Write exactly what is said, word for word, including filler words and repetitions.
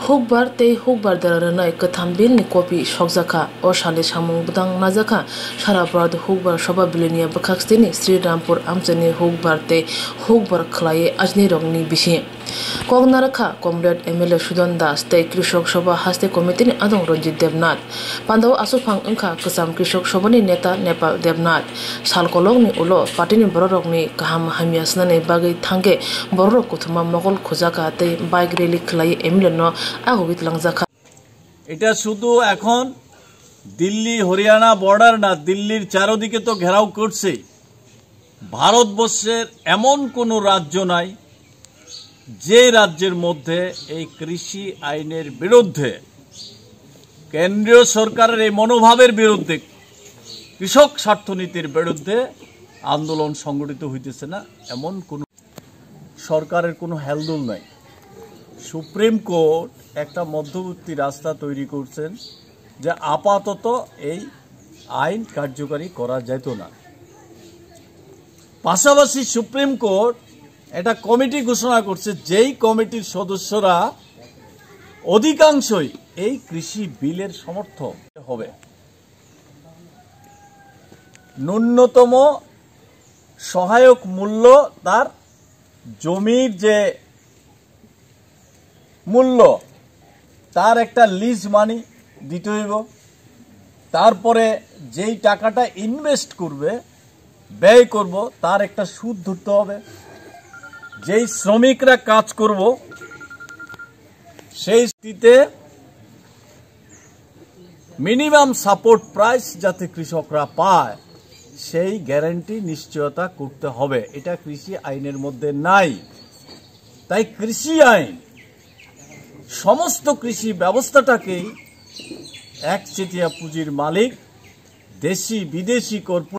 Hukbar tei hukbar dera rwnai kwtham bill ni copy sokjakha. O salni samung bwdang najakha Sara Bharat Hukbar Sabha Belonia bwkhak stini Sri Rampur amchaini hukbar tei hukbar khlaiwi ajinirokni bisi. Kok narwkha Comrade M L A Sudan Das tei Krishok Sabha Haste Committee ni adong Ranjit Debnath. Pandao aswk phang wngkha kwcham Krishok Sabha ni neta Nepal Debnath. Sal kolokni ulo party ni bororokni kaham hamya swnani bagwi thangkhe bororok kuthuma mokol khujaka tei bike rally khlaiwi M L A no agogwi twlangjakha. এটা শুধু এখন দিল্লি হরিয়ানা বর্ডার না, দিল্লির চারদিকে তো ঘেরাও করছে। ভারতবর্ষের এমন কোনো রাজ্য নাই যে রাজ্যের মধ্যে এই কৃষি আইনের বিরুদ্ধে, কেন্দ্রীয় সরকারের এই মনোভাবের বিরুদ্ধে, কৃষক স্বার্থনীতির বিরুদ্ধে আন্দোলন সংগঠিত হইতেছে না, এমন কোনো সরকারের কোনো হেলদোল নাই। সুপ্রিম কোর্ট একটা মধ্যবর্তী রাস্তা তৈরি করছেন যে আপাতত এই আইন কার্যকারী করা যেত না। পাশাপাশি সুপ্রিম কোর্ট একটা কমিটি ঘোষণা করছে, যেই কমিটির সদস্যরা অধিকাংশই এই কৃষি বিলের সমর্থক হবে। ন্যূনতম সহায়ক মূল্য, তার জমির যে মূল্য, তার একটা লিজ মানি দিতে হইব। তারপরে যেই টাকাটা ইনভেস্ট করবে, ব্যয় করব, তার একটা সুদ ধরতে হবে। যেই শ্রমিকরা কাজ করব, সেই স্থিতিতে মিনিমাম সাপোর্ট প্রাইস যাতে কৃষকরা পায়, সেই গ্যারান্টি নিশ্চয়তা করতে হবে। এটা কৃষি আইনের মধ্যে নাই। তাই কৃষি আইন সমস্ত কৃষি ব্যবস্থাটাকেই একচেটিয়া পুঁজির মালিক, দেশি বিদেশি কর্পোরেট